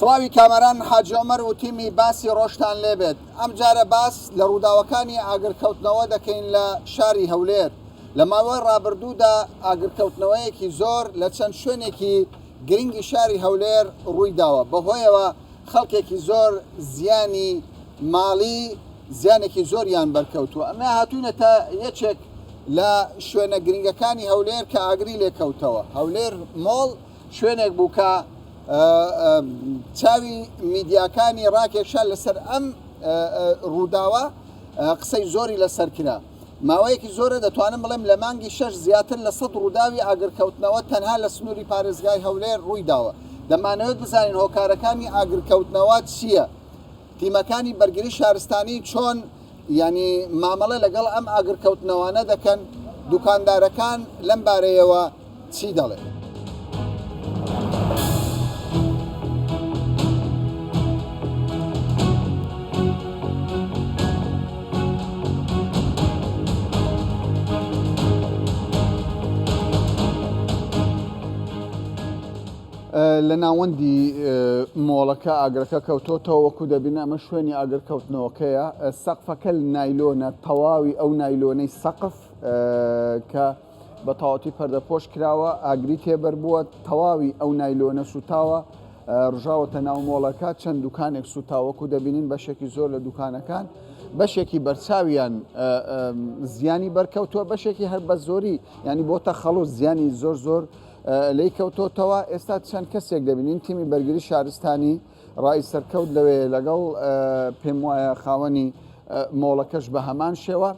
سڵاوی کامەران حاجی عومەر و تیمی باسی ڕۆژتان لێبێت ئەمجارە باس لە ڕووداوەکانی ئاگرکەوتنەوە دەکەین لە شاری هەولێر لە ماوەی ڕابردوودا ئاگرکەوتنەوەیەکی زۆر لە چەند شوێنێکی گرنگی شاری هەولێر ڕوویداوە بەهۆیەوە خەڵکێکی زۆر زیانی ماڵی زیانێکی زۆریان بەرکەوتووە ئەمە هاتوینەتە یەکێک لە شوێنە گرنگەکانی هەولێر کە ئاگری لێکەوتەوە هەولێر مۆڵ شوێنێک بوو کە چاوی میدیاکانی ڕاکێشا لەسەر ئەم ڕووداوە قسەی زۆری لەسەر کرا. ماوەیەکی زۆرە دەتوانم بڵێم لە مانگی شەش زیاتر لە سەد ڕووداوی ئاگرکەوتنەوە تەنها لە سنووری پارێزگای هەولێر ڕوویداوە. دەمانەوێت بزانین هۆکارەکانی ئاگرکەوتنەوە چییە؟ تیمەکانی بەرگری شارستانی چۆن یانی مامەڵە لەگەڵ ئەم ئاگرکەوتنەوانە دەکەن؟ دوکاندارەکان لەم بارەیەوە چی دەڵێن؟ لە ناوەندی مۆڵەکە ئاگرەکە کەوتۆتەوە وەکو دەبینن ئەمە شوێنی ئاگرکەوتنەوەکەیە سەقفەکە نایلۆنە تەواوی ئەو نایلۆنەی سەقف کە بە تەواوەتی پەردەپۆش کراوە ئاگری تێبەربووە تەواوی ئەو نایلۆنە سوتاوە ڕژاوەتە ناو مۆڵەکە چەند دوکانێک سوتاوەکو دەبینین بەشێکی زۆر لە دوکانەکان بەشێکی بەرچاویان زیانی بەرکەوتووە بەشێکی هەر بە زۆری ینی بۆتە خەڵوز زیانی زۆر زۆر لێی کەوتۆتەوە، ئێستا چەند کەسێک دەبینین تیمی بەرگری شارستانی ڕای سەرکەوت لەوێ لەگەڵ پێم وایە خاوەنی مۆڵەکەش بە هەمان شێوە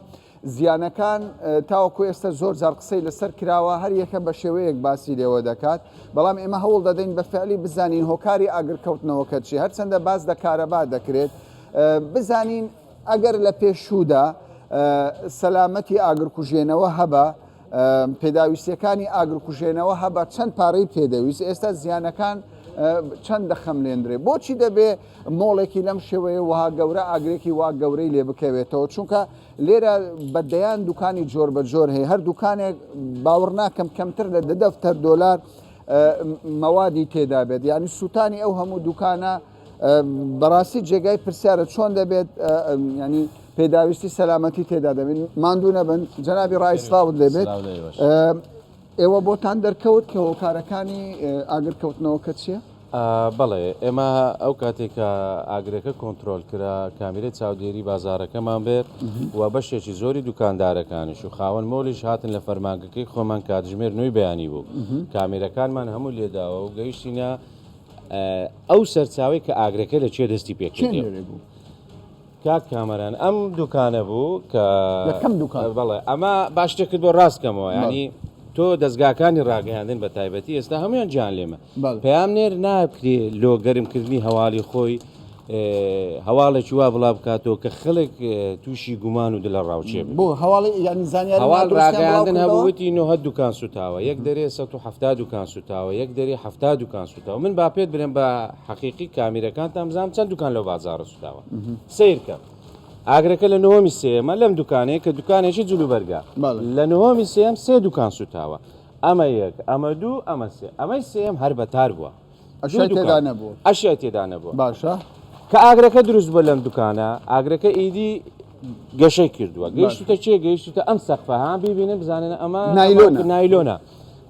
زیانەکان تاوەکو ئێستا زۆر جار قسەی لەسەر کراوە هەر یەکە بە شێوەیەک باسی لێوە دەکات بەڵام ئێمە هەوڵ دەدەین بە فعلی بزانین هۆکاری ئاگرکەوتنەوەکە چی هەرچەندە باس لە کارەبا دەکرێت بزانین ئەگەر لە پێشوودا سەلامەتی ئاگرکوژێنەوە هەبا پێداویستیەکانی ئاگرکوژێنەوە هەبا چەند پارەی پێدەویست ئێستا زیانەکان چەند دەخەملێندرێ بۆچی دەبێ مۆڵێکی لەم شێوەیە وها گەورە ئاگرێکی وا گەورەی لێ بکەوێتەوە چونکە لێرە بە دەیان دوکانی جۆر بە جۆر هەیە هەر دوکانێک باوەڕ ناکەم کەمتر لە دە دەفتەر دۆلار مەوادی تێدا بێت یعنی سووتانی ئەو هەموو دوکانە بەڕاستی جێگای پرسیارە چۆن دەبێت ینی پێداویستی سەلامەتی تێدا دەبن ماندوو نەبن جەنابی ڕای سلااوت لێبێت ئێوە بۆتان دەرکەوت کە هۆکارەکانی ئاگرکەوتنەوەکە چییە؟ بەڵێ ئێمە ئەو کاتێک کە ئاگرەکە کۆنتترۆل کرا کامیرە چاودێری بازارەکەمان بێت و بەشێکی زۆری دوکاندارەکانیش و خاوەن مۆلیش هاتن لە فەرمانگەکەی خۆمان کاتژمێر نوێی بەیانی بوو کامیرەکانمان هەموو لێداوە و گەیشتینە ئەو سەرچاوەی کە ئاگرەکە لە کوێ دەستی پێ کردیە؟ کاک کامەران ئەم دوکانە بوو کە یەکەم دوکان بەڵێ ئەمە باش شتێکت بۆ ڕاست کەمەوە ینی تۆ دەستگاکانی ڕاگەیاندن بە تایبەتی ئێستا هەمویان گیان لێمە پەیامنێر ناکرێ لۆ گەرمکردنی هەواڵی خۆی هەواڵێکی وا بڵا بکاتەوە کە خەڵک تووشی گومان و دلە ڕاوچێ بۆ هەواڵی یعنی زانیاری هەواڵ ڕاگەیاندن هەبوو وتی نۆهە دوکان سوتاوە یەک دەرێ 170 دوکان سوتاوە یەک دەرێ 70 دوکان سوتاوە من با پێت برێم بە حەقیقی کامیرەکانتان بزانم چەند دوکان لەو بازاڕە سوتاوە سیرکە ئاگرەکە لە نهۆمی سێمە لەم دوکانەیە کە دوکانێکی جلوبەرگە لە نهۆمی سێم سێ دوکان سوتاوە ئەمە یەک ئەمە دوو ئەمە سێ ئەمەی سێم هەر بەتار بووە ئەشیای تێدا نەبوو. ئەشیای تێدا نەبوو. باشە. کە ئاگرەکە دروست بووە لەم دوکانە، ئاگرەکە ئیدی گەشەی کردووە. گەیشتوتە چێ؟ گەیشتوتە ئەم سەقفە ها بیبینن بزانن ئەمە نایلۆنە. نایلۆنە.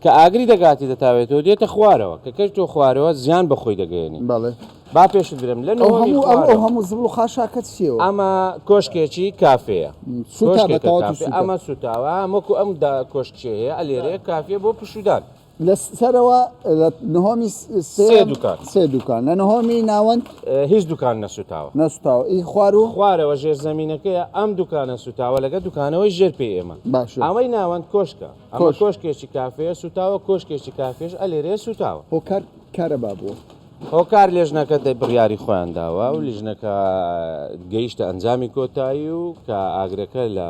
کە ئاگری دەگاتی دەتاوێتەوە دێتە خوارەوە. کە کەوتەوە خوارەوە زیان بە خۆی دەگەیەنی. بەڵێ. با پێشت برێم لە ئەو نهۆمی هەموو ئەو ئەو خوارەوە. هەموو زبڵ و خاشاکە چییەوە؟ ئەمە کۆشکێکی کافێیە. سوتا بە کۆشکێکە تەواوەتی کافێ. سوتا. ئەمە سوتاوە. وەکو ئەم دا کۆشکچێ هەیە ئەلێرەیە کافێ بۆ پشوودان. لە سەرەوە لە نهۆمی سێ دوکان سێ دوکان لە نهۆمی ناوەند هیچ دوکان نەسوتاوە نەسوتاوە ئی خوارو خوارەوە ژێر زەمینەکەیە ئەم دوکانە سوتاوە لەگە دوکانەوەی ژێر پێی ئێمە باشە ئەوەی ناوەند کۆشکە ئەمە کۆشکێکی کافەیە سوتاوە کۆشکێکی کافێش ئەلێرەیە سوتاوە هۆکار کارەبا بووە هۆکار لێژنەکە دە بڕیاری خۆیان داوە و لیژنەکە گەیشتە ئەنجامی کۆتایی و کە ئاگرەکە لە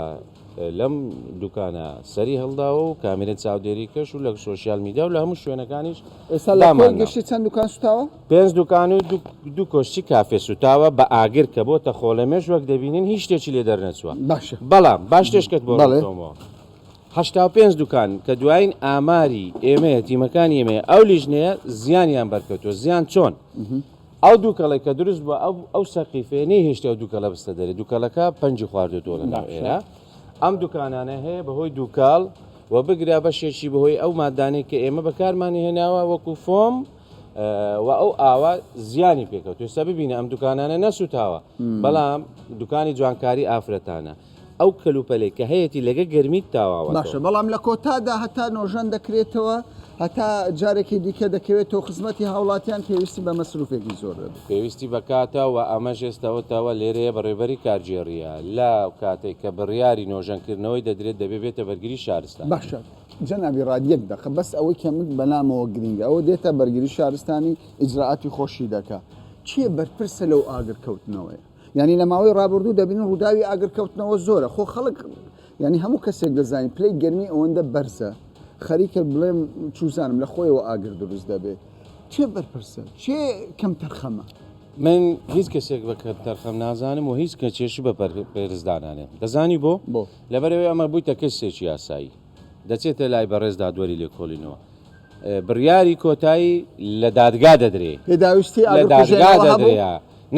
لەم دوکانە سەری هەڵداوە و کامیرە چاودێری کەش و لە سۆشیال میدیا و لە هەموو شوێنەکانیش ئێستا لە کۆی گشتی چەند دوکان سوتاوە؟ پێنج دوکان و دوو کۆشکی کافێ سوتاوە بە ئاگر کە بۆتە خۆڵەمێش وەک دەبینین هیچ شتێکی لێ دەرنەچووە باشە بەڵام با شتێکت بۆ ڕوون 85 دوکان کە دوایین ئاماری ئێمەیە تیمەکانی ئێمەیە ئەو لیژنەیە زیانیان بەرکەوتووە زیان چۆن؟ ئەو دووکەڵەی کە دروست بووە ئەو ئەو سەقیفەیە نەیهێشتی ئەو دووکەڵە بستە دەرێ دووکەڵەکە پەنجی خواردوێتەوە لە ناو ئێرە ئەم دوکانانە هەیە بەهۆی دووکەڵ و بگرە بەشێکی بەهۆی ئەو مادانەی کە ئێمە بەکارمانی هێناوە وەکو فۆم و ئەو ئاوە زیانی پێکەوت ئێستا ببینە ئەم دوکانانە نەسووتاوە بەڵام دوکانی جوانکاری ئافرەتانە ئەو کەلوپەلەی کە هەیەتی لەگە گەرمی تاواوەتەوە. باشە بەڵام لە کۆتادا هەتا نۆژەن دەکرێتەوە هەتا جارێکی دیکە دەکەوێتەوە خزمەتی هاوڵاتیان پێویستی بە مەسروفێکی زۆر دەبێت. پێویستی بە کاتە و ئەمەش ئێستاوتەوە لێرەیە بەڕێوبەری کارگێڕییە لە کاتێک کە بڕیاری نۆژەنکردنەوەی دەدرێت دەبێ بێتە بەرگری شارستانی. باشە جەنابی ڕاد یەک دەقە بەس ئەوەی کە من بەلامەوە گرینگە ئەوە دێتە بەرگری شارستانی ئیجرائاتی خۆشی دەکا کێ بەرپرسە لەو ئاگرکەوتنەوەیە؟ یانی لە ماوەی ڕابردوو دەبینین ڕووداوی ئاگرکەوتنەوە زۆرە خۆ خەڵک یانی هەموو کەسێک دەزانین پلەی گەرمی ئەوەندە بەرزە خەریکە بڵێم چوزانم لە خۆیەوە ئاگر دروست دەبێت کێ بەرپرسە کێ کەم تەرخەمە؟ من هیچ کەسێک بە کەم تەرخەم نازانم و هیچ کەسێکی بە پەرز دانانێم دەزانی بۆ؟ بۆ؟ لەبەرئەوەی ئەمە بوویتە کەسێکی یاسایی دەچێتە لای بەڕێز دادوەری لێکۆڵینەوە بڕیاری کۆتایی لە دادگا دەدرێ پێداویستی لە دادگا دەدرێ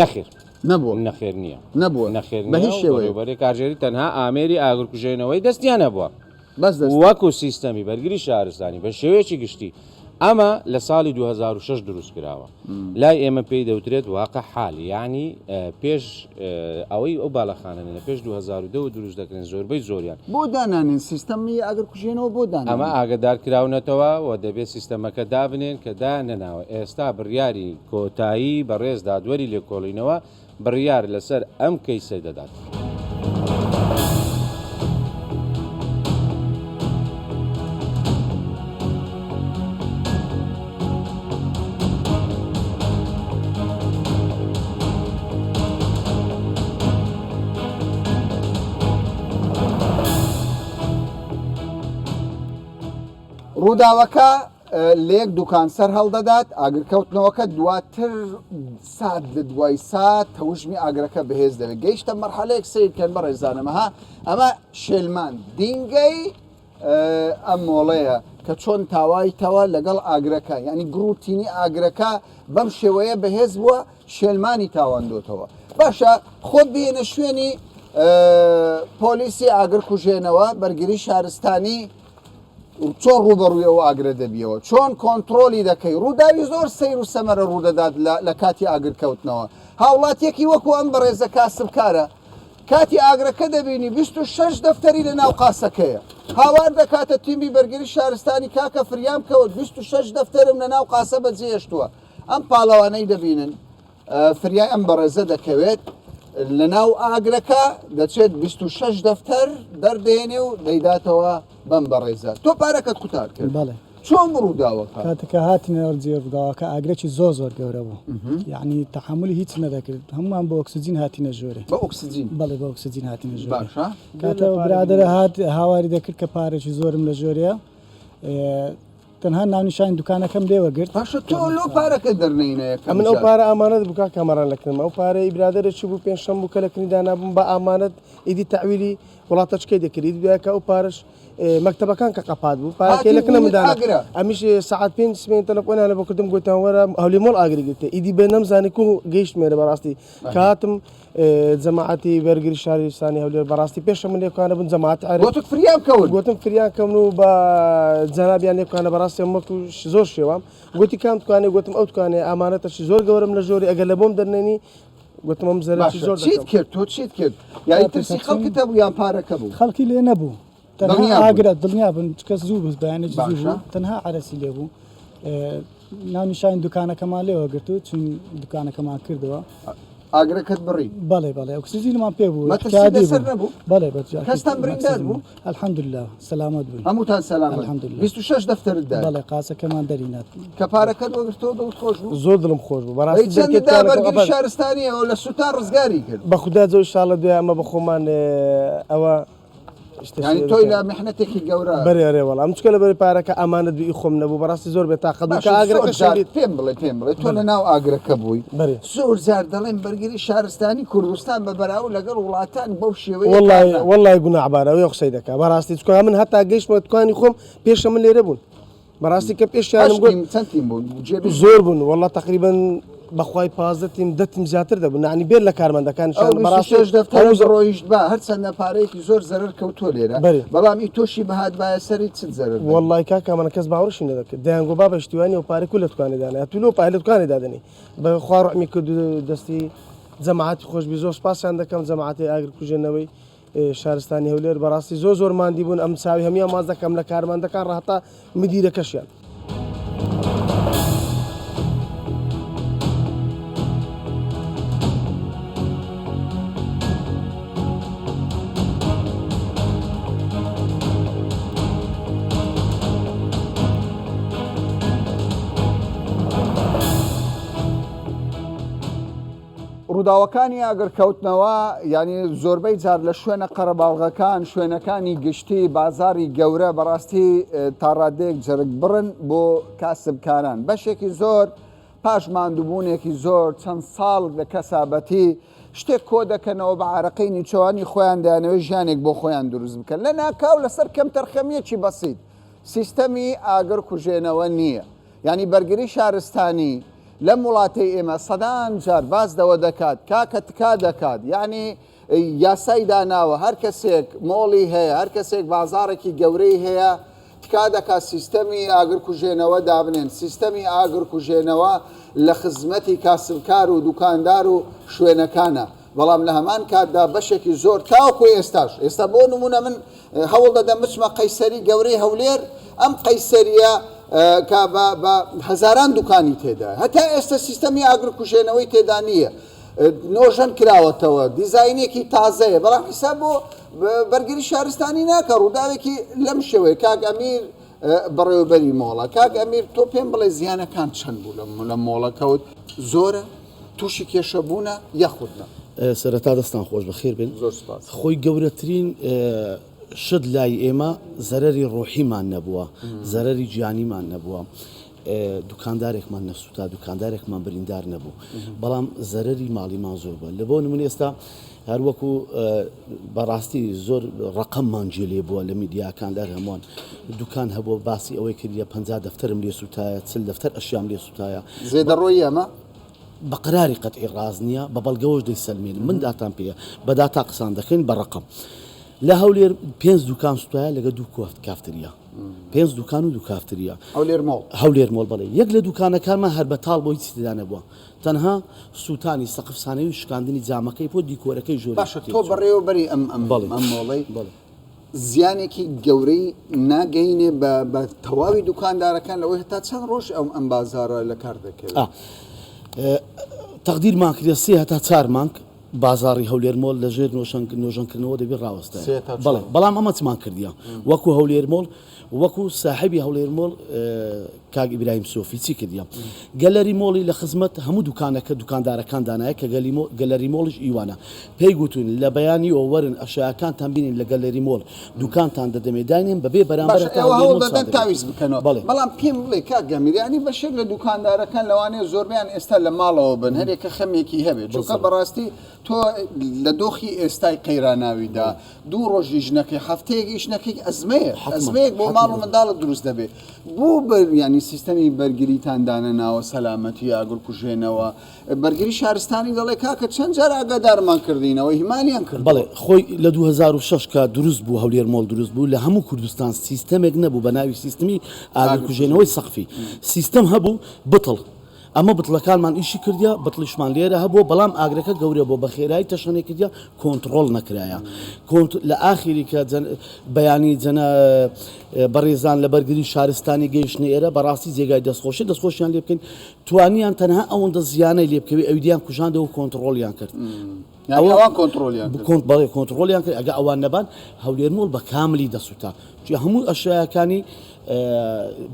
نەخێر نەبووە نەخێر نییە نەبووە نەخێر بە هیچ شێوەیەک بەرێ کارژێری تەنها ئامێری ئاگرکوژێنەوەی دەستیان هەبووە بەس دەست وەکو سیستەمی بەرگری شارستانی بە شێوەیەکی گشتی ئەمە لە ساڵی 2006 دروست کراوە لای ئێمە پێی دەوترێت واقع حال یعنی پێش ئەوەی ئەو باڵەخانە لە پێش 2010 دروست دەکرێن زۆربەی زۆریان بۆ دانانێن سیستەمی ئاگرکوژێنەوە بۆ دانانێن؟ ئەمە ئاگەدار کراونەتەوە و دەبێت سیستەمەکە دابنێن کە دایاننەناوە ئێستا بڕیاری کۆتایی بەڕێز دادوەری لێکۆڵینەوە بڕیار لەسەر ئەم کەیسە دەدات. ڕووداوەکە لە یەک دوکان سەر هەڵدەدات، ئاگرکەوتنەوەکە دواتر سات لە دوای سات تەوژمی ئاگرەکە بەهێز دەبێت، گەیشتە مەرحەلەیەک سەیر بکەن بەڕێزان ئەمە ها ئەمە شێلمان دینگەی ئەم مۆڵەیە کە چۆن تاوایتەوە لەگەڵ ئاگرەکە یعنی گڕوتینی ئاگرەکە بەم شێوەیە بەهێز بووە شێلمانی تاواندۆتەوە باشە خۆت بهێنە شوێنی پۆلیسی ئاگر کوژێنەوە بەرگری شارستانی چۆن ڕوبەڕووی ئەو ئاگرە دەبیەوە چۆن کۆنتترۆلی دەکەی ڕووداوی زۆر سەیر و سەمەرە ڕوودەدات لە کاتی ئاگرکەوتنەوە هاوڵاتیەکی وەکو ئەم بەڕێزە کاسبکارە کاتی ئاگرەکە دەبینی 26 دەفتەری لە ناو قاسەکەیە هاوار دەکاتە تیمی بەرگری شارستانی کاکە فریام کەوت 26 دەفتەرم لە ناو قاسە بەجێهێشتووە ئەم پاڵەوانەی دەبینن فریای ئەم بەڕێزە دەکەوێت لە ناو ئاگرەکە دەچێت 26 دەفتەر دەردێنێ و دەیداتەوە بەم بەڕێزە تۆ پارەکەت قوتار کرد بەڵێ چۆن ڕووداوەکە کاتێکە هاتینە جێ ڕووداوەکە ئاگرێکی زۆر زۆر گەورە بوو یعنی تەحملی هیچ نەدەکرد هەمومان بۆ ئۆکسجین هاتینە ژۆرێ بە ئۆکسجین بەڵێ بە ئۆکسجین هاتینە ژۆرێ باشە کاتەوە برادەرە هات هاواری دەکرد کە پارێکی زۆرم لە ژۆرەیە تەنها ناونیشانی دوکانەکەم لێوە گرت. باشە تۆ لۆ پارەکە دەرنەینە یەکەم ئەمن ئەو جار. پارە ئامانەت بوو کاک کامەران لە کنم ئەو پارەی برادەرێکی بوو پێنجشەم بوو کە لە کنی دانابووم بە ئامانەت ئیدی تەعویلی وڵاتەچکەی دەکرد ئیدی دوای کە ئەو پارەش مەکتەبەکان کە قەپات بوو پارەکەی هاتی لە کنە من بینیت دانا ئاگرە. ئەمیش سەعات پێنج سمێن تەلەفۆنیان بۆ کردم گوتیان وەرە هەولێر مۆڵ ئاگری گرتێ ئیدی بە نەمزانی کوو گەیشتمێرە بەڕاستی کە هاتم جەماعەتی بەرگری شارستانی هەولێر بەڕاستی پێشە من لێکانە بوون جەماعەت عەرەب گوتت فریا بکەون گوتم فریان کەون و بە جەنابیان لێکانە بەڕاستی ئەم وەکو زۆر شێوام گوتی کام دوکانێ گوتم ئەو دوکانێ ئامانەتەشی زۆر گەورەم لە ژۆری ئەگەر لە بۆم دەرنێنی گوتم ئەم زەرەرێکی باشە زۆر چیت دەکەم کرد تۆ چیت کرد یاری ترسی خەڵکت هەبوو یان پارەکە بوو خەڵکی لێ نەبوو تەنها دڵنیا بوون. ئاگرە دڵنیا بوون چکە زوو بوو بەیانێکی زوو باشە. بوو تەنها عەرەسی لێ بوو ناونیشانی دوکانەکەمان لێوە گرت و چون دوکانەکەمان کردەوە ئاگرەکەت بڕی بەڵێ بەڵێ ئۆکسجینمان پێ بوو مەترسی احتیادی لەسەر بوو نەبوو بەڵێ بەجا کەستان بریندار بوو الحمدلله سەلامەت بووین هەمووتان سەلامەت الحمدلله. 26 دەفتەرت دایە بەڵێ قاسەکەمان دەرینات کە پارەکەت وەگرتەوە دڵت خۆش بوو زۆر دڵم خۆش بوو ئەی بەڕاستی چەندت دەرکەی دا دوکانەکەم بەرگری ئەبەد شارستانیەوە لە سوتان ڕزگاری کرد بە خودا جۆ ئیشاڵە دوای ئەمە بە خۆمان ئەوە یانی تۆی لە میحنەتێکی گەورە بەرێ ئەرێ وەڵا ئەم چکە لەبەری پارەکە ئامانەت بی خۆم نەبوو بەڕاستی زۆر بێ تاقەت بوو کە ئاگرەکە شەلیت پێم بڵێ پێم بڵێ تۆ لە ناو ئاگرەکە بووی بەرێ زۆر جار دەڵێن بەرگری شارستانی کوردستان بە بەراو لەگەڵ وڵاتان بەو شێوەیە وەڵای وەڵای گوناحبارە ئەوێ قسەی دەکا بەڕاستی چکە من هەتا گەیشتمە دوکانی خۆم پێشە من لێرە بوون. بەڕاستی کە پێشیانم گوت چەند تیم بوون زۆر بوون وەڵا تقریبا بەخوای 15 تیم دە تیم زیاتر دەبوون نانی بێت لە کارمەندەکانیشان بەڕاستی دەفتەر ڕۆیشت بە هەرچەندە پارەیەکی زۆر زەرەر کەوتووە لێرە بەڵام ئی تۆشی بهاتبایە سەری چ زەرەر وەڵای کاکە من کەس باوەڕشی نەدەکرد دەیانگۆ بابە شتیوانی و پارەی کو لە دوکانێ دانێ تو لۆ پارە لە دوکانێ دادەنێی بە خوا ڕەحمی کرد و دەستی جەماعەتی خۆش بی زۆر سوپاسیان دەکەم جەماعەتی ئاگر کوژێنەوەی شارستانی هەولێر بەڕاستی زۆر زۆر ماندی بوون ئەم چاوی هەموویان ماچ دەکەم لە کارمەندەکان ڕەهەتا مدیرەکەشیان. ڕووداوەکانی ئاگرکەوتنەوە یانی زۆربەی جار لە شوێنە قەرەباڵغەکان شوێنەکانی گشتی بازاری گەورە بەڕاستی تاڕادەیەک جەرگ بڕن بۆ کاسبکاران بەشێکی زۆر پاش ماندووبوونێکی زۆر چەند ساڵ لە کەسابەتی شتێک کۆ دەکەنەوە بە عارەقەی نیچەوانی خۆیان دەیانەوێت ژیانێک بۆ خۆیان دروست بکەن لە ناکاو لەسەر کەمتەرخەمیەکی بەسیت سیستەمی ئاگر کوژێنەوە نییە یانی بەرگری شارستانی لەم وڵاتەی ئێمە سەدان جار باس لەوە دەکات کاکە تکا دەکات یعنی یاسای داناوە هەر کەسێک مۆڵی هەیە هەر کەسێک بازاڕێکی گەورەی هەیە تکا دەکات سیستەمی ئاگرکوژێنەوە دابنێن سیستەمی ئاگرکوژێنەوە لە خزمەتی کاسبکار و دوکاندار و شوێنەکانە بەڵام لە هەمان کاتدا بەشێکی زۆر تاوەکو ئێستاش ئێستا بۆ نمونە من هەوڵ دەدەم بچمە قەیسەری گەورەی هەولێر ئەم قەیسەریە کە بە هەزاران دوکانی تێدا هەتا ئێستا سیستەمی ئاگرکوژێنەوەی تێدا نییە نۆژەن کراوەتەوە دیزاینێکی تازەیە بەڵام حیساب بۆ بەرگری شارستانی ناکە ڕووداوێکی لەم شێوەیە کاک ئەمیر بەڕێوەبەری مۆڵە کاک ئەمیر تۆ پێم بڵێ زیانەکان چەند بوو لە مۆڵەکەوت زۆرە تووشی کێشە بوونە یاخود نا؟ سەرەتا دەستان خۆش بەخێر بێن. زۆر سوپاس. خۆی گەورەترین شت لای ئێمە زەرەری ڕۆحیمان نەبووە، زەرەری گیانیمان نەبووە، دوکاندارێکمان نەسووتا، دوکاندارێکمان بریندار نەبوو، بەڵام زەرەری ماڵیمان زۆر بووە. لە بۆ نموونە ئێستا هەر وەکو بەڕاستی زۆر ڕەقەممان جێ لێ بووە لە میدیاکان لە هەمووان دوکان هەبووە باسی ئەوەی کردیە 50 دەفتەرم لێ سووتایە، 40 دەفتەر ئەشیام لێ سووتایە. زێدەڕۆیی ئەمە؟ بە قەراری قەتعی ڕاست نییە، بە بەڵگەوەش دەیسەلمێنم، من داتام پێیە، بە داتا قسان دەکەین بە ڕەقەم. لە هەولێر پێنج دوکان سوتایە لەگە دوو کافتریا، پێنج دوکان و دوو کافتریا. هەولێر مۆڵ. هەولێر مۆڵ بەڵێ. یەک لە دوکانەکانمان هەر بەتاڵ بۆ هیچی تێدا نەبووە. تەنها سوتانی سەقف سانەوی و شکاندنی جامەکەی بۆ دیکۆرەکەی ژۆری باشە تۆ بەڕێوەبەری ئەم ئەم مۆڵەی؟ بەڵێ. زیانێکی گەورەی ناگەینێ بە بە تەواوی دوکاندارەکان لەوەی هەتا چەند ڕۆژ ئەم ئەم بازاڕە لە کار دەکەوێت؟ تەقدیرمان کردە سێ هەتا چار مانگ بازاڕی هەولێر مۆڵ لە ژێر نۆژەن نۆژەنکردنەوە دەبی ڕاوەستایە. سێ تا چوار بەڵێ بەڵام ئەمە چمان کردیە وەکو هەولێر مۆڵ وەکو ساحێبی هەولێر مۆڵ کاک ئیبراهیم سۆفی چی کردیە گەلەری مۆڵی لە خزمەت هەموو دوکانەکە دوکاندارەکان دانایە کە گەلەری مۆڵیش ئیوانە پێی گوتوون لە بەیانیەوە وەرن ئەشیاکانتان بینین لە گەلەری مۆڵ دوکانتان دەدەمێ داینێن بەبێ بەرامبەر باشە هەتا ئێوە هەولێر هەوڵ مۆڵ دەدەن سادە بێت تاویز بکەنەوە بەڵێ. بەڵام پێم بڵێ کاک گەمیر یانی بەشێک لە دوکاندارەکان لەوانەیە زۆربەیان ئێستا لە ماڵەوە بن هەرێکە خەمێکی هەبێت چونکە بەزەڵ. بەڕاستی تۆ لە دۆخی ئێستای قەیراناویدا دوو ڕۆژ ئیش نەکەی هەفتەیەک ئیش نەکەی ئەزمەیەک حەتمەن ئەزمەیەک بۆ ماڵ و حەتمەن. منداڵت دروست دەبێت بۆ بەر یانی سیستەمی بەرگریتان دانەناوە سەلامەتی ئاگرکوژێنەوە بەرگری شارستانی دەڵێ کاکە چەند جار ئاگادارمان کردینەوە ئیهمالیان کردووە. بەڵێ خۆی لە 2006 کە دروست بوو هەولێر مۆڵ دروست بوو لە هەموو کوردستان سیستەمێک نەبوو بە ناوی سیستمی ئاگرکوژێنەوەی سەقفی سیستەم هەبوو بتڵ ئەمە بتڵەکانمان ئیشی کردیە بتڵیشمان لێرە هەبووە بەڵام ئاگرەکە گەورە بووە بە خێرایی تەشەنەی کردیە کۆنتڕۆڵ نەکرایە کۆنت لە ئاخیری کە جەن بەیانی جەنە بەڕێزان لە بەرگری شارستانی گەیشتنە ئێرە بەڕاستی جێگای دەستخۆشی دەستخۆشیان لێ بکەین توانیان تەنها ئەوەندە زیانەی لێ بکەوێ ئەویدیان کوژاندەوە و کۆنتڕۆڵیان کرد یانی ئەوان کۆنتڕۆڵیان کرد. کۆنت بەڵێ کۆنتڕۆڵیان کرد ئەگە ئەوان نەبان هەولێر مۆڵ بە کاملی دەسوتا چونکە هەموو ئەشیاکانی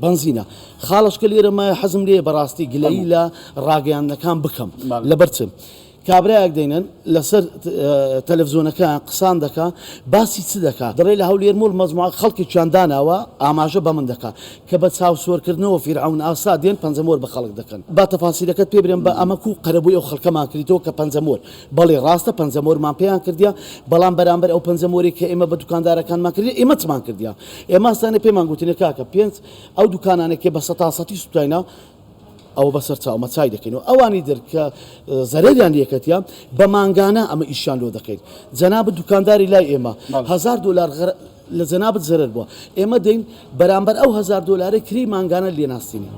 بەنزینە خاڵەشکە لێرە مایە حەزم لێیە بەڕاستی گلەیی لە ڕاگەیاندنەکان بکەم لەبەر چ؟ کابرایەک دەینن لەسەر تەلەفزیۆنەکەیان قسان دەکا باسی چ دەکا دەڵێ لە هەولێر مۆڵ مەجموعە خەڵکێکیان داناوە ئاماژە بە من دەکا کە بە چاو سۆرکردنەوە فیرعەون ئاسا دێن پەنجەمۆر بە خەڵک دەکەن با تەفاسیلەکەت پێ برێم بە ئەمە کو قەرەبووی ئەو خەڵکەمان کردیتەوە کە پەنجەمۆر بەڵێ ڕاستە پەنجەمۆرمان پێیان کردیە بەڵام بەرامبەر ئەو پەنجەمۆرەی کە ئێمە بە دوکاندارەکانمان کردیە ئێمە چمان کردیە ئێمە ئەستانێ پێمان گوتنێ کاکە پێنج ئەو دوکانانەی کە بە سەتاسەتی سوتاینە ئەوە بەسەر چاومە چای دەکەین و ئەوانی در کە زەرەریان لێکەتیە بە مانگانە ئەمە ئیشیان لۆ دەکەین جەنابت دوکانداری لای ئێمە هەزار دۆلار لە جەنابت زەرەر بووە ئێمە دێین بەرامبەر ئەو هەزار دۆلارەی کرێی مانگانە لێ ناستێنین.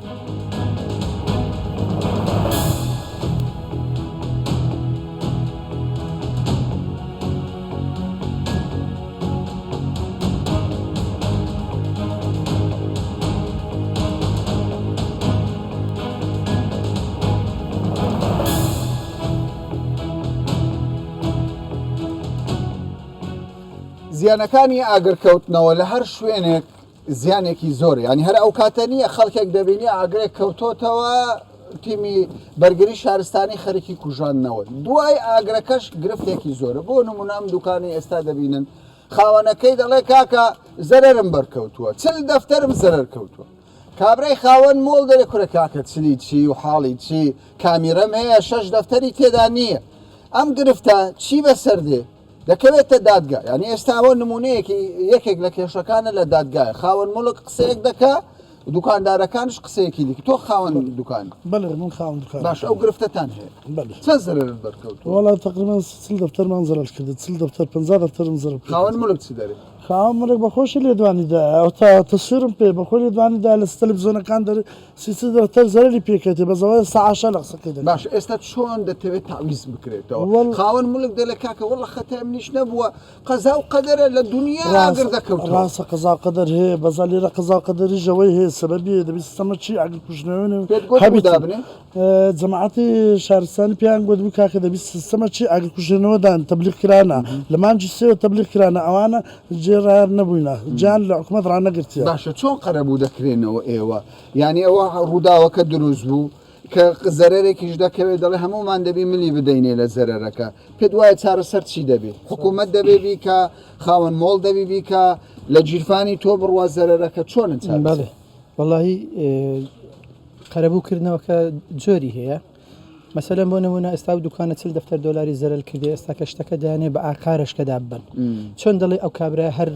زیانەکانی ئاگرکەوتنەوە لە هەر شوێنێک زیانێکی زۆر ینی هەر ئەو کاتە نییە خەڵکێک دەبینی ئاگرێک کەوتۆتەوە تیمی بەرگری شارستانی خەرکی کوژاندنەوە دوای ئاگرەکەش گرفتێکی زۆرە بۆ نمونام دوکانی ئێستا دەبینن خاوەنەکەی دەڵێ کاکە زەرەرم بەرکەوتووە چل دەفتەرم زەرەر کەوتووە کابرای خاوەن مۆڵ دەرێ کورە کاکە چلی چی و حاڵی چی کامیرەم هەیە شەش دەفتەری تێدا نییە ئەم گرفتە چی بەسەر دێ دەکەوێتە دادگا یعنی ئێستا ئەوە نمونەیەکی یەکێک لە کێشەکانە لە دادگای خاوەن مڵک قسەیەک دەکا دوکاندارەکانش قسەیەکی دیکە تۆ خاوەن دوکان بەڵێ من خاوەن دوکان باش ئەو گرفتەتان هەیە بەڵێ چەند زەرەرت بەرکەوتووە وەڵا تەقریبەن 40 دەفتەرمان زەرەر کرد 40 دەفتەر 50 دەفتەرم زەرەر کرد خاوەن مڵک چ دەرێ خاوەن مڵک بە خۆشی لێدوانی دا ئەو تا تەسویرم پێ بە خۆی لێدوانی دا لە تەلەفزیۆنەکان دەر سی چل دەفتەر زەرەری پێکەتێ بەس ئەوە سەعاشە لە قسەکەی دەکات باش ئێستا چۆن دەتەوێت تەعویز بکرێتەوە وەڵ خاوەن مڵک دەلێ کاکە وەڵا خەتای منیش نەبووە قەزا و قەدەرە لە دونیا ئاگر دەکەوتەوە. ڕاستە قەزا و قەدەر هەیە بەس لێرە قەزا و قەدەریش ئەوەی هەیە سەبەبی هەیە دەبی سیستەمە چی ئاگر کوژنەوە پێت گوت هەبیت دابنێ؟ جەماعەتی شارستانی پێیان گوت بوو کاکە دەبی سیستەمە چی ئاگر کوژێنەوە دان تەبلیغ کرانە لە مانگی سێوە تەبلیغ کرانە ئەوانە جێ ڕایان نەبووینە جیان لە حکومەت ڕانەگرتیە. باشە چۆن قەرەبوو دەکرێنەوە ئێوە یانی ئەوە ڕووداوەکە دروست بوو کە زەرەرێکیش دەکەوێت دەڵێ هەموومان دەبی ملی بدەینێ لە زەرەرەکە پێت وایە چارەسەر چی دەبێ حکوومەت دەبێ بیکا خاوەن مۆڵ دەبی بیکا لە گیرفانی تۆ بڕوا زەرەرەکە چۆنن چارەسەر بەڵێ وەڵاهی قەرەبوو کردنەوەکە جۆری هەیە مەسەلەن بۆ نمونە ئێستا و دوکانە چل دەفتەر دۆلاری زەرەر کردی ئێستا کە شتەکە دانێ بە ئاقارەشکە داببن چۆن دەڵێ ئەو کابرا هەر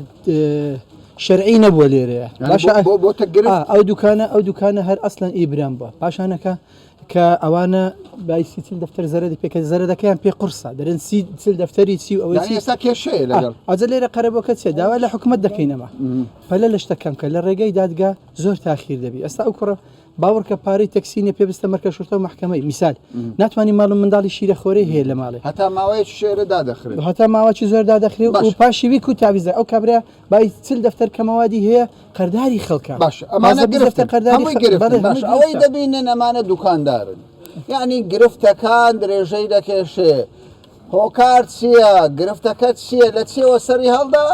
شەرعی نەبووە لێرەیە باشە بۆ بۆتە گرفت ئەو دوکانە ئەو دوکانە هەر ئەسلەن ئی برام بووە پاشانەکە کە ئەوانە بای سی چل دەفتەر زەرەدی پێ کە زەرەدەکەیان پێ قورسە دەرن سی چل دەفتەری چی و ئەوەی یعنی چی ئێستا کێشەیە لەگەڵ ئەجە لێرە قەرەبووەکە چیە داوا لە حکومەت دەکەینەوە پەلە لە شتەکان بکە لە ڕێگەی دادگا زۆر تاخیر دەبی ئێستا ئەو کوڕە باوەڕکە پارەی تەکسی نیە پێ بستە مەرکە شورتە و مەحکەمەی میسال ناتوانانی ماڵ و منداڵی شیرە خۆرەی هەیە لە ماڵێ هەتا ماوەیەکی شێرە دادەخرێت هەتا ماوەکی زۆر دادەخرێ و باش. پاشی ویک و تاویزە ئەو کابرا بای چل دەفتەر کەمەوادی هەیە قەرداری خەڵکە باش ئەمانە پازدە بیست گرفتن دەفتەر قەرداری هەمووی خەڵ- گرفتن بەڵێ، باش هەمووی ئەوەی گرفتە. دەبینن ئەمانە دوکاندارن یعنی گرفتەکان درێژەی دەکێشێ هۆکار چییە گرفتەکە چییە لە چیەوە سەری هەڵدا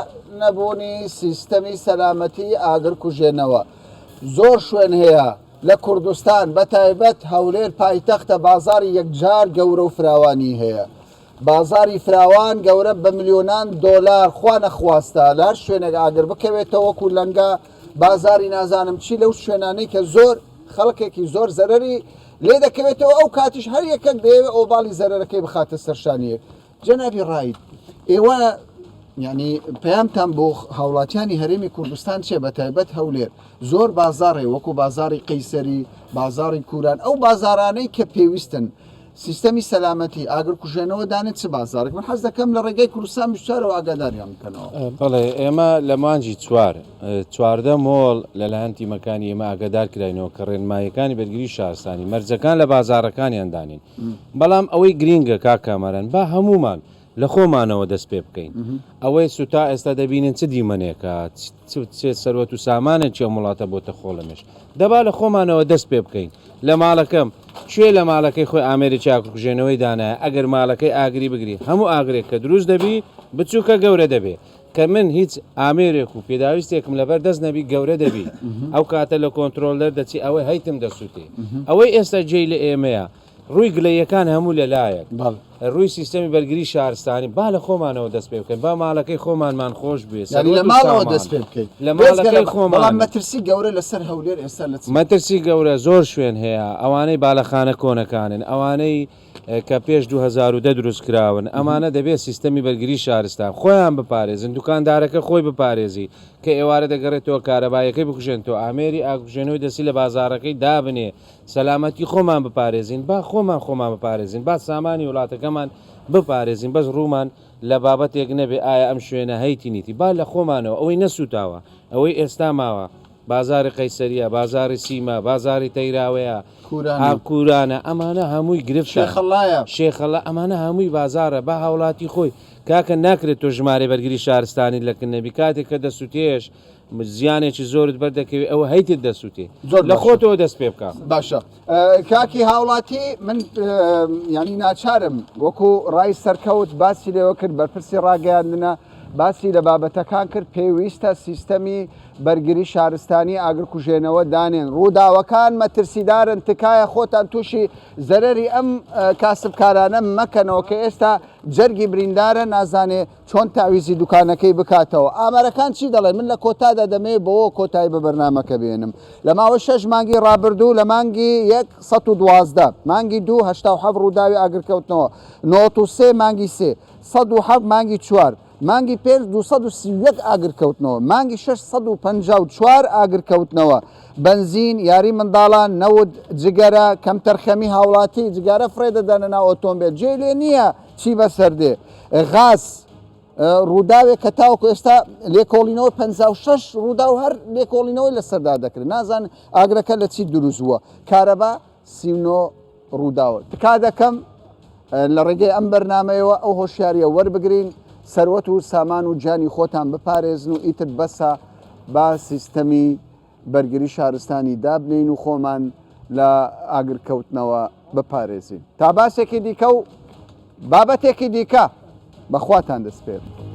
نەبوونی سیستەمی سەلامەتی ئاگر کوژێنەوە زۆر شوێن هەیە لە کوردستان بە تایبەت هەولێر پایتەختە بازاری یەکجار گەورە و فراوانی هەیە بازاری فراوان گەورە بە ملیۆنان دۆلار خوا نەخواستە لە هەر شوێنێک ئاگر بکەوێتەوە وەکو لەنگە بازاری نازانم چی لەو شوێنانەی کە زۆر خەڵکێکی زۆر زەرەری لێ دەکەوێتەوە ئەو کاتیش هەر یەکەک دەیەوێت ئۆباڵی زەرەرەکەی بخاتە سەر شانی یەک جەنابی ڕاید ئێوە یعنی پەیامتان بۆ هاوڵاتیانی هەرێمی کوردستان چێ بە تایبەت هەولێر زۆر بازاڕێ وەکو بازاری قەیسەری بازاری کوران ئەو بازارانەی کە پێویستن سیستەمی سەلامەتی ئاگر کوژێنەوە دانێن چ بازاڕێک من حەز دەکەم لە ڕێگەی کوردستان 24ەوە ئاگاداریان بکەنەوە. بەڵێ ئێمە لە مانگی چوار 14 مۆڵ لەلایەن تیمەکانی ئێمە ئاگادار کراینەوە کە ڕێنماییەکانی بەرگری شارستانی مەرجەکان لە بازاڕەکانیان دانین بەڵام ئەوەی گرینگە کاک کامەران با هەموومان لە خۆمانەوە دەست پێ بکەین ئەوەی سوتا ئێستا دەبینن چ دیمەنێکە چ سەروەت و سامانێکی ئەم وڵاتە بۆتە خۆڵەمێش دەبا لە خۆمانەوە دەست پێ بکەین لە ماڵەکەم کێ لە ماڵەکەی خۆی ئامێری چاککوژێنەوەی دانایە ئەگەر ماڵەکەی ئاگری بگری هەموو ئاگرێک کە دروست دەبی بچووکە گەورە دەبێ کە من هیچ ئامێرێک و پێداویستێکم لەبەر دەست نەبی گەورە دەبی ئەو کاتە لە کۆنترۆل دەردەچی ئەوەی هەیتم دەسووتێ ئەوەی ئێستا جێی لە ئێمەیە ڕووی گلەییەکان هەموو لە لایەک. بەڵێ. ڕووی سیستەمی بەرگری شارستانی با لە خۆمانەوە دەست پێ بکەین با ماڵەکەی خۆمانمان خۆش بوێ یانی لە سەروەت و ماڵەوە سامان دەست پێ بکەیت لە بێجگە لە ماڵەکەی بەڵام خۆمان. مەترسی گەورە لەسەر هەولێر ئێستا لە چ مەترسی گەورە زۆر شوێن هەیە ئەوانەی بالەخانە کۆنەکانن ئەوانەی کە پێش 2010 دروست کراون ئەمانە دەبێت سیستەمی بەرگری شارستان خۆیان بپارێزن دوکاندارەکە خۆی بپارێزی کە ئێوارە دەگەڕێتەوە کارەبایەکەی بکوژێنتەوە ئامێری ئاگکوژێنەوەی دەستی لە بازاڕەکەی دابنێ سەلامەتی خۆمان بپارێزین با خۆمان خۆمان بپارێزین با سامانی وڵاتەکەمان بپارێزین بەس ڕوومان لە بابەتێک نەبێ ئایا ئەم شوێنە هەیتی نیتی با لە خۆمانەوە ئەوەی نەسووتاوە ئەوەی ئێستا ماوە بازاری قەیسەریە بازاری سیما بازاری تەیراوەیە کورانە کوورانە ئەمانە هەمووی گرفتە شێخەڵایە. شێخەڵا ئەمانە هەمووی بازارە با هاوڵاتی خۆی کاکە ناکرێت تۆ ژمارەی بەرگری شارستانیت لە کن نەبی کاتێک کە دەسوتێش زیانێکی زۆرت بەردەکەوێت ئەوە هەیتت دەسووتێ زۆر لە باشە. خۆتەوە دەست پێ بکە. باشە کاکی هاوڵاتی من ینی ناچارم وەکو ڕای سەرکەوت باسی لێوە کرد بەرپرسی ڕاگەیاندنە باسی لە بابەتەکان کرد پێویستە سیستەمی بەرگری شارستانی ئاگرکوژێنەوە دانێن ڕووداوەکان مەترسیدارن تکایە خۆتان تووشی زەرەری ئەم کاسبکارانە مەکەنەوە کە ئێستا جەرگی بریندارە نازانێ چۆن تەعویزی دوکانەکەی بکاتەوە؟ ئامارەکان چی دەڵێن؟ من لە کۆتادا دەمەوێت بەوە کۆتایی بە بەرنامەکە بێنم. لە ماوەی شەش مانگی ڕابردوو لە مانگی یەک 112، مانگی دوو 87 ڕووداوی ئاگرکەوتنەوە، 93 مانگی سێ 107، مانگی چوار مانگی پێنج 231 ئاگرکەوتنەوە، مانگی شەش 154 ئاگرکەوتنەوە، بەنزین، یاری منداڵان، نەوت، جگەرە، کەمتەرخەمی هاوڵاتی، جگارە فڕێ دەدەنە ناو ئۆتۆمبێل، جێی لێ نییە چی بەسەر دێ؟ غاز، ڕووداوێک کە تاوەکو ئێستا لێکۆڵینەوەی 56 ڕووداو هەر لێکۆڵینەوەی لەسەردا دەکرێت، نازانن ئاگرەکە لە چی دروست بووە. کارەبا 39 ڕووداوە. تکا دەکەم لە ڕێگەی ئەم بەرنامەیەوە ئەو هۆشیارییە وەربگرین، سەروەت و سامان و گیانی خۆتان بپارێزن و ئیتر بەسە با سیستەمی بەرگری شارستانی دابنێین و خۆمان لە ئاگرکەوتنەوە بپارێزین. تا باسێکی دیکە و بابەتێکی دیکە بە خواتان دەسپێرم.